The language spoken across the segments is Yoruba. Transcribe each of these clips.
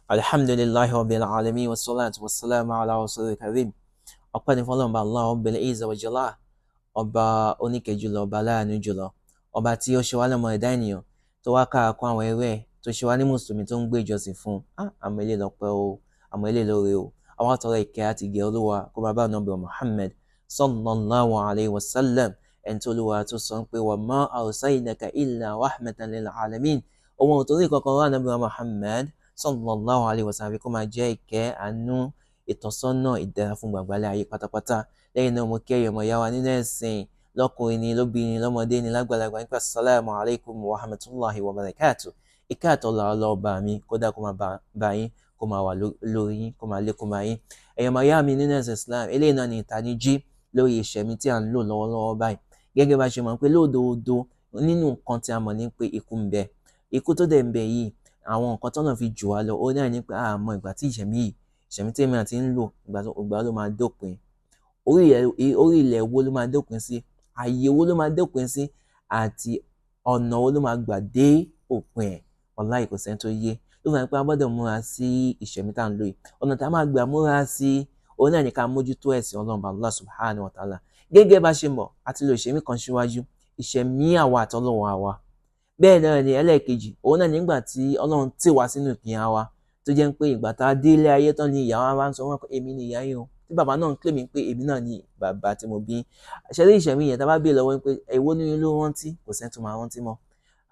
Alhamdulillahi rabbil alamin, wassalatu wassalamu ala rasulil karim. Ọpẹ́ ni fọ́lọ́run, Allah rabbil izza wa jalla, ọba oníkẹ́ jùlọ, ọba aláàánú jùlọ, ọba tí ó ṣe wá lọ́mọ ẹ̀dá ènìyàn, tó wá káàkó àwọn ẹrú ẹ̀, tó ṣe wá ní mùsùlùmí tó ń gbé ìjọsìn fún un. Àmọ́ ilé lọ́pẹ́ o, àmọ́ ilé lóore o. Àwọn àtọrọ ìkẹ́ àti ìgẹ̀ Olúwa kó bá bá Ànábì Muhammad sallallahu alayhi wa sallam, ẹni tó Olúwa tó sọ pé wa ma arsalnaka illa rahmatan lil alamin. Òun ò torí kankan rán Ànábì Muhammad sallallahu alayhi wa sallam kó máa jẹ́ ìkẹ́, àánú, ìtọ́sọ́nà, ìdára fún gbàgbálẹ̀ ayé pátápátá. Lẹ́yìn náà, mo kí ẹ̀yin ọmọ ìyá wa nínú ẹ̀sìn, lọ́kùnrin ni, lóbìnrin, lọ́mọdé ni, lágbàlagbà, nípa assalamu alaikum wa rahmatulahi wa barakatuh. Ìkẹ́ àtọ́lá ọlọ́ọ̀bá mi kódà kó máa bá yín, kó máa wà lórí yín, kó máa lékún bá yín. Ẹ̀yin ọmọ ìyá mi nínú ẹ̀sìn Islam, eléyìí náà ni ìtanijí lórí ìṣẹ̀mí tí à ń lò lọ́wọ́lọ́wọ́ báyìí. Gẹ́gẹ́ bá ṣe mọ̀ pé lódodo nínú nǹkan tí a mọ̀ ní pé ikú ń bẹ, ikú tó dẹ̀ ń bẹ yìí, àwọn nǹkan tọ́nà fi jù wá lọ, ó náà ní pé a mọ ìgbà tí ìṣẹ̀mí yìí, ìṣẹ̀mí tí èmi àti ń lò, ìgbà ló máa dópin, orí ilẹ̀ wo ló máa dópin sí, ààyè wo ló máa dópin sí, àti ọ̀nà wo ló máa gbà dé òpin ẹ̀. Wàláhì, kò sẹ́ni tó yé. Ló fà pé a gbọ́dọ̀ múra sí ìṣẹ̀mí tá à ń lò yìí. Ọ̀nà tá a máa gbà múra sí òun náà ní ká mójútó ẹ̀sìn Ọlọ́run Allah subhanahu wa ta'ala. Gẹ́gẹ́ bá ṣe mọ̀, àti lo ìṣẹ̀mí kan síwájú, ìṣẹ̀mí àwa àtọlọ́run àwa. Bẹ́ẹ̀ náà ni ẹlẹ́ẹ̀kejì, òun náà nígbà tí Ọlọ́run tì wá sínú ìpínyà wa, tó jẹ́ pé ìgbà tá a dé ilé ayé tán ni ìyá wa ń sọ wọn pé èmi ni ìyá yín o, tí bàbá náà ń pè mí pé èmi náà ni bàbá tí mo bí. Ṣẹlẹ̀ ìṣẹ̀mí yẹn, tá a bá béèrè lọ́wọ́ pé èwo nínú ló rántí, kò sẹ́ni tó máa rántí mọ́,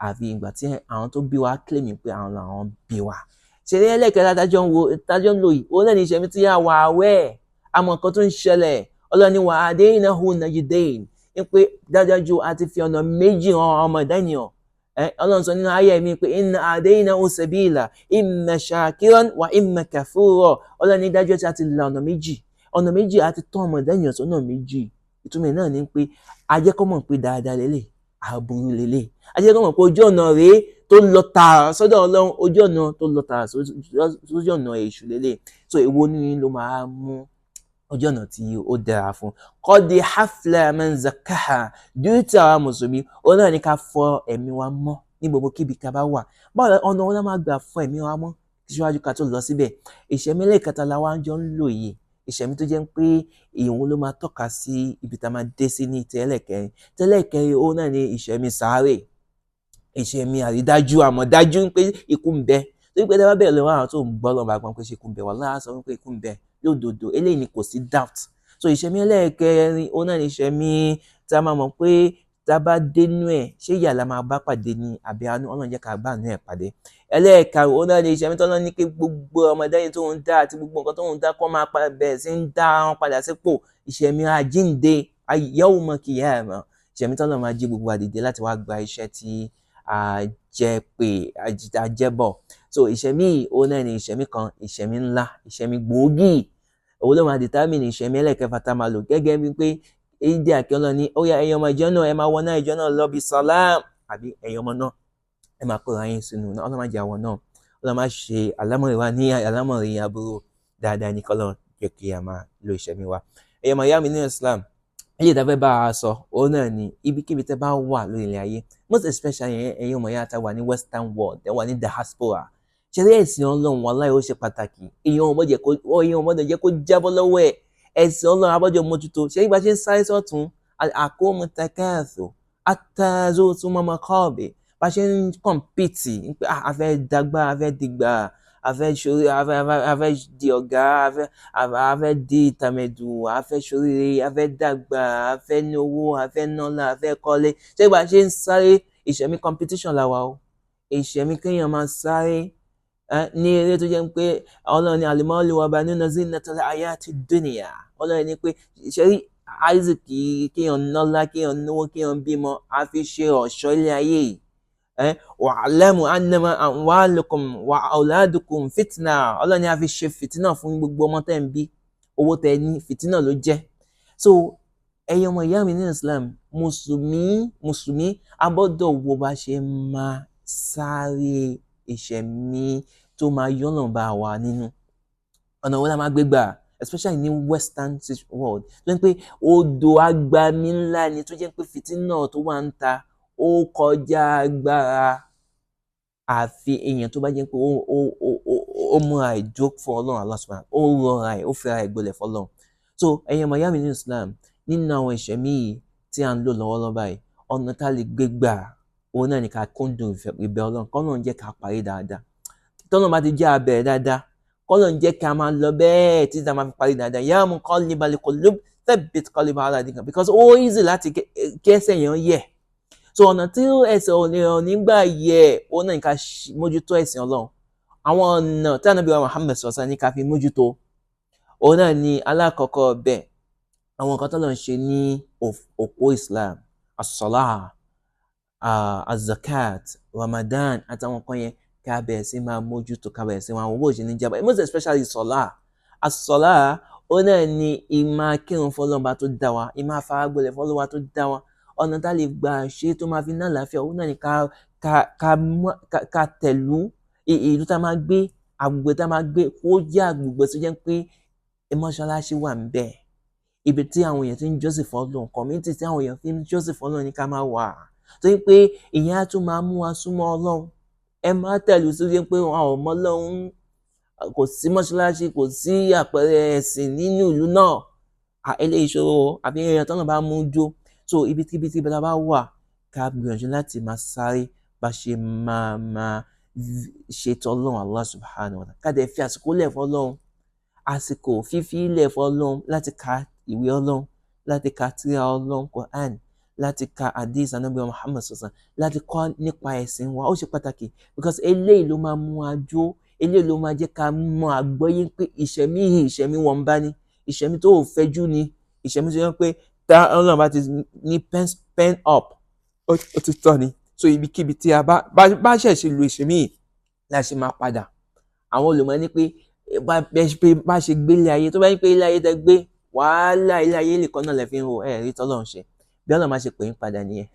àfi ìgbà tí àwọn tó bí wa claim pé àwọn làwọn bí wa. Ṣẹlẹ̀ ẹlẹ́kẹ̀ẹ́ta tájọ́ ń lò yìí, òun náà ni ìṣẹ̀mí tí yà wà awẹ́ àmọ́ nǹkan tó ń ṣẹlẹ̀. Ọlọ́run ní wa hadaynahu najdain, ní pé dájájú a ti fi ọ̀nà méjì hàn ọmọ ẹ̀dá ènìyàn. Ọlọ́run sọ nínú ayé mi pé inna hadaynahu sabila imma shakiran wa imma kafura. Ọlọ́run ní dájú tí a ti la ọ̀nà méjì, ọ̀nà méjì, a ti tọ́ ọmọ ẹ̀dá ènìyàn sọ́nà méjì. Ìtumọ̀ náà ni pé a jẹ́ kó mọ̀ pé dáadáa lélẹ̀, aburú lélẹ̀. A jẹ́ kó mọ̀ pé ojú ọ̀nà rèé tó lọ tààrà sọ́dọ̀ Ọlọ́run, ojú ọ̀nà tó lọ tààrà sójú ọ̀nà èṣù lélẹ̀. So èwo ni ló máa mú ojú ọ̀nà tí ó dára fún? Qad aflaha man zakkaha. Dúkìá àwa mùsùlùmí, òun náà ní ká fọ ẹ̀mí wa mọ́ ní gbogbo kíbi ká bá wà. Báwo, ọ̀nà wọn la máa gbà fọ ẹ̀mí wa mọ́? Síwájú ká tó lọ síbẹ̀, ìṣẹ̀mí lẹ́ẹ̀kẹta la wá jọ ń lò yìí, ìṣẹ̀mí tó jẹ́ pé ìhun ló máa tọ́ka sí ibi tá a máa dé sí ní tẹ́lẹ̀kẹrin. Tẹ́lẹ̀kẹrin, òun náà ní ìṣẹ̀mí sáré, ìṣẹ̀mí àrídájú, àmọ̀dájú pé ikú ń bẹ. Torí pé tẹ́ bá bẹ̀rẹ̀ lọ́wọ́ àwọn tó ń gbọ́ lọ́ba gbọ́n pé ṣe ikú ń bẹ, wàláhì, sọ pé ikú ń bẹ lódodo. Eléyìí ni kò sí doubt. So ìṣẹ̀mí ẹlẹ́ẹ̀kẹrin, òun náà ní ìṣẹ̀mí tí a máa mọ̀ pé tá a bá dénú ẹ̀, ṣé ìyà la máa bá pàdé ní àbí àánú? Ọlọ́run jẹ́ ká bá àánú ẹ̀ pàdé. Ẹlẹ́ẹ̀karùn, òun náà ní ìṣẹ̀mí tọ́lọ́ ní pé gbogbo ọmọdé yìí tó ń dá àti gbogbo nǹkan tó ń dá kó máa bẹ̀rẹ̀ sí ń dá wọn padà sípò, ìṣẹ̀mí àjíǹde, yawma qiyamah, ìṣẹ̀mí tọ́lọ́ máa jí gbogbo àdìde láti wá gba iṣẹ́ tí a jẹ́ pé a jẹ́ bọ̀. So ìṣẹ̀mí yìí, òun náà ní ìṣẹ̀mí kan, ìṣẹ̀mí ńlá, ìṣẹ̀mí gbòógì. Òun ló máa determine ìṣẹ̀mí ẹlẹ́ẹ̀kẹfà tá a máa lò, gẹ́gẹ́ bí pé ìdí àkẹ́lọ́ ní ó yá, ẹ̀yin ọmọ ìjọ náà, ẹ máa wọ náà, ìjọ náà lọ bí salam, àbí ẹ̀yin ọmọ náà, ẹ máa kóra yín sínú náà. Ọlọ́run má jẹ́ àwọn náà, Ọlọ́run má ṣe àlámọ̀rí wa ní àlámọ̀rí aburú. Dáadáa ní kọ́lọ́ jẹ́ kí a máa lo ìṣẹ̀mí wa. Ẹ̀yin ọmọ ìyá mi nínú Islam, ilé ìtafẹ́ bá a sọ, òun náà ni ibikíbi tẹ́ bá wà lórí ilẹ̀ ayé, most especially ẹ̀yin ọmọ ìyá tá wà ní western world, ẹ wà ní diaspora, ṣẹlẹ̀ ẹ̀sìn Ọlọ́run, wàláhì, ó ṣe pàtàkì. Èèyàn ọmọdé jẹ́ kó jábọ́ lọ́wọ́ ẹ̀. Ẹ̀sìn Ọlọ́run abọ́jọ́ mójútó. Ṣé ìgbà ṣe ń sáré sọ́tún àkómọ takathur hatta maqabir, bá ṣe ń compete pé a fẹ́ dàgbà, a fẹ́ dìgbà, a fẹ́ ṣorí, a fẹ́ di ọ̀gá, a fẹ́ di tàmẹ̀dù, a fẹ́ ṣoríire, a fẹ́ dàgbà, a fẹ́ ní owó, a fẹ́ nọ́lá, a fẹ́ kọ́lé. Ṣé ìgbà ṣe ń sáré, ìṣẹ̀mí competition la wà o. Ìṣẹ̀mí kéèyàn máa sáré ní eré tó jẹ́ pé Ọlọ́run ní al-malu wa banuna zinatul hayati dunya. Ọlọ́run ní pé ṣẹ́rí Isaac, kéèyàn nọ́lá, kéèyàn náwó, kéèyàn bímọ, a fi ṣe ọ̀ṣọ́ ilé ayé yìí. Wa'lamu annama amwalukum wa auladukum fitna. Ọlọ́run ní a fi ṣe fìtínà fún gbogbo ọmọ tẹ́ ń bí, owó tẹ́ ní, fìtínà ló jẹ́. So ẹ̀yin ọmọ ìyá mi ní Islam, mùsùlùmí, mùsùlùmí, a gbọ́dọ̀ wo bá ṣe máa sáré ìṣẹ̀mí tó máa yọ́nà bá wa nínú. Ọ̀nà wo la máa gbé gbà, especially ní western world, tó ń pé odò agbami ńlá ni, tó jẹ́ pé fìtínà tó wà ń ta ó kọjá agbára. Àfi èèyàn tó bá jẹ́ pé ó múra ìdúró fún Ọlọ́run Allah subhanahu, ó rọra ẹ̀, ó fi ara ẹ̀ gbolẹ̀ fọlọ́run. So ẹ̀yin ọmọ ìyá mi nínú Islam, nínú àwọn ìṣẹ̀mí yìí tí à ń lò lọ́wọ́lọ́wọ́ báyìí, ọ̀nà tá a lè gbé gbà òun náà ni ká kúndùn ìbẹ̀ Ọlọ́run, k'Ọlọ́run jẹ́ ká parí dáadáa. Tọ́lọ́run bá ti jẹ́ a bẹ̀rẹ̀ dáadáa, k'Ọlọ́run jẹ́ ká máa lọ bẹ́ẹ̀ títí tá a máa fi parí dáadáa. Ya muqallibal qulub thabbit qalbi ala dinika, because ó easy láti kí ẹsẹ̀ yẹn yẹ̀. So ọ̀nà tí ẹsẹ̀ ò ní gbà yẹ, òun náà ní ká mójútó ẹ̀sìn Ọlọ́run. Àwọn ọ̀nà tí Ànábì wa Muhammad sọ̀sán ní ká fi mójútó, òun náà ní alákọ̀ọ́kọ́ bẹ́ẹ̀, àwọn nǹkan tọ́lọ́run ṣe ní òpó Islam, as-salah, az-zakat, Ramadan àtàwọn nǹkan yẹn, ká bẹ̀rẹ̀ sí máa mójútó, ká bẹ̀rẹ̀ sí máa wò bó ṣe ní jábọ̀, most especially salah. As-salah, òun náà ní ìmáa kírun fọlọ́run tó dá wa, ìmáa faragbọ́lẹ̀ fọlọ́run tó dá wa. Ọ̀nà tá a lè gbà ṣe tó máa fi ní àlàáfíà, òun náà ní ká tẹ̀lú ìlú tá a máa gbé, agbègbè tá a máa gbé, kó jẹ́ agbègbè tó jẹ́ pé mọ́ṣáláṣí wà ńbẹ̀, ibi tí àwọn èèyàn ti ń jọ́sìn fọ́lọ́run, community tí àwọn èèyàn fi ń jọ́sìn fọ́lọ́run ní ká máa wà, torí pé ìyẹn á tún máa mú wa súnmọ́ Ọlọ́run. Ẹ má tẹ̀lú tó jẹ́ pé àwọn ọmọ Ọlọ́run, kò sí mọ́ṣáláṣí, kò sí àpẹẹrẹ ẹ̀sìn nínú ìlú náà. Eléyìí ṣòro, àbí èèyàn tọ́nà bá mú jó. So ibikíbi tí ibi tá a bá wà, ká gbìyànjú láti máa sáré bá ṣe máa máa ṣètò Ọlọ́run Allah subhanahu wa ta'ala. Ká dẹ̀ fi àsìkò lẹ̀ fọ́lọ́run, àsìkò fífi lẹ̀ fọ́lọ́run láti ka ìwé Ọlọ́run, láti ka tírà Ọlọ́run Quran, láti ka hadith Ànábì Muhammad sọ̀sán, láti kọ́ nípa ẹ̀sìn wa, ó ṣe pàtàkì, because eléyìí ló máa mú wa jó, eléyìí ló máa jẹ́ ká mọ àgbọ́yé pé ìṣẹ̀mí yìí, ìṣẹ̀mí wọn bá ní ìṣẹ̀mí tó ò fẹ́jú ni, ìṣẹ̀mí tó yẹ pé tá Ọlọ́run bá ti ní pen up, ó ti tọ́ ni. So ibikíbi tí a bá ṣẹ̀ ṣe lo ìṣẹ̀mí yìí la ṣe máa padà. Àwọn olùmọ̀ ní pé bá ṣe gbélé ayé, tó bá yín pé ilé ayé tẹ gbé, wàhálà ilé ayé nìkan náà lè fi ń ro ẹ̀ rí tọ́lọ́run ṣe, bí Ọlọ́run máa ṣe pè é padà nìyẹn.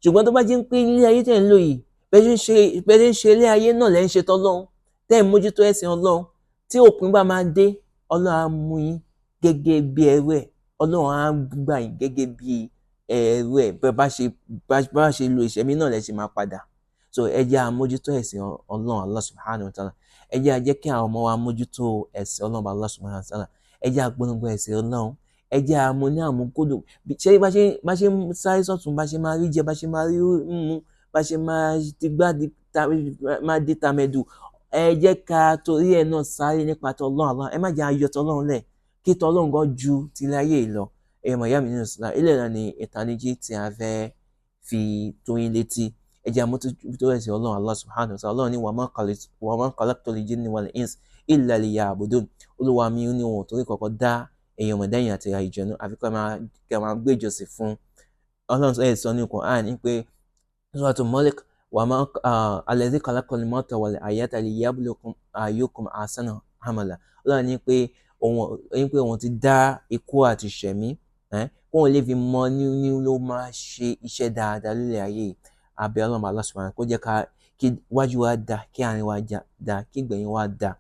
Ṣùgbọ́n tó bá jẹ́ pé ilé ayé tẹ̀ ń lò yìí, bẹ́ẹ̀ ṣe ń ṣe ilé ayé náà lẹ́ ń ṣe tọ́lọ́run, tẹ́ ń mójútó ẹ̀sìn Ọlọ́run, tí òpin bá máa dé, Ọlọ́run á mú yín gẹ́gẹ́ bí ẹrú ẹ̀, Ọlọ́run á gbà yín gẹ́gẹ́ bí ẹrú ẹ̀. Bẹ́ẹ̀ bá ṣe lo ìṣẹ̀mí náà lẹ́ ṣe máa padà. So ẹ jẹ́ á mójútó ẹ̀sìn Ọlọ́run Allah subhanahu wa ta'ala. Ẹ jẹ́ á jẹ́ kí àwọn ọmọ wa mójútó ẹ̀sìn Ọlọ́run Allah subhanahu wa ta'ala. Ẹ jẹ́ á polongo ẹ̀sìn Ọlọ́run. Ẹ jẹ́ á mú ní àmúkúdùn. Ṣé bá ṣe ń sáré sọ́tún, bá ṣe máa rí jẹ, bá ṣe máa rí mú, bá ṣe máa digbá máa di tàmẹ̀dù, ẹ jẹ́ ká torí ẹ̀ náà sáré nípa tọlọ́run Allah. Ẹ má jẹ́ á yọ tọlọ́run lẹ̀, kí tọlọ́run gan ju tilẹ̀ ayé yìí lọ. Ẹ̀yin ọmọ ìyá mi nínú Islam, eléyìí náà ni ìtanijí tí a fẹ́ fi tó yín létí. Ẹ jẹ́ á mójútó ẹ̀sìn Ọlọ́run Allah subhanahu wa ta'ala. Ọlọ́run ní wa ma khalaqtul jinna wal insa illa liya'budun. Olúwa mi ní òun ò torí kọ̀ọ̀kan dá èèyàn mọ̀dẹ́yìn àti àlùjànnú àfi kí ẹ máa gbé ìjọsìn fún Ọlọ́run. Ẹ̀ sọ ní Quran ní pé Suratul Mulk, wa ma alladhi khalaqal mawta wal hayata liyabluwakum ayyukum ahsanu amala. Ọlọ́run ní pé òun ti dá ikú àti ìṣẹ̀mí, kóun lè fi mọ ní ló máa ṣe iṣẹ́ dáadáa lórí ayé yìí. Abẹ́ Ọlọ́run Allah subhanahu kó jẹ́ ká kí wájú wa dá, kí àárín wa dá, kí ìgbẹ̀yìn wa dá.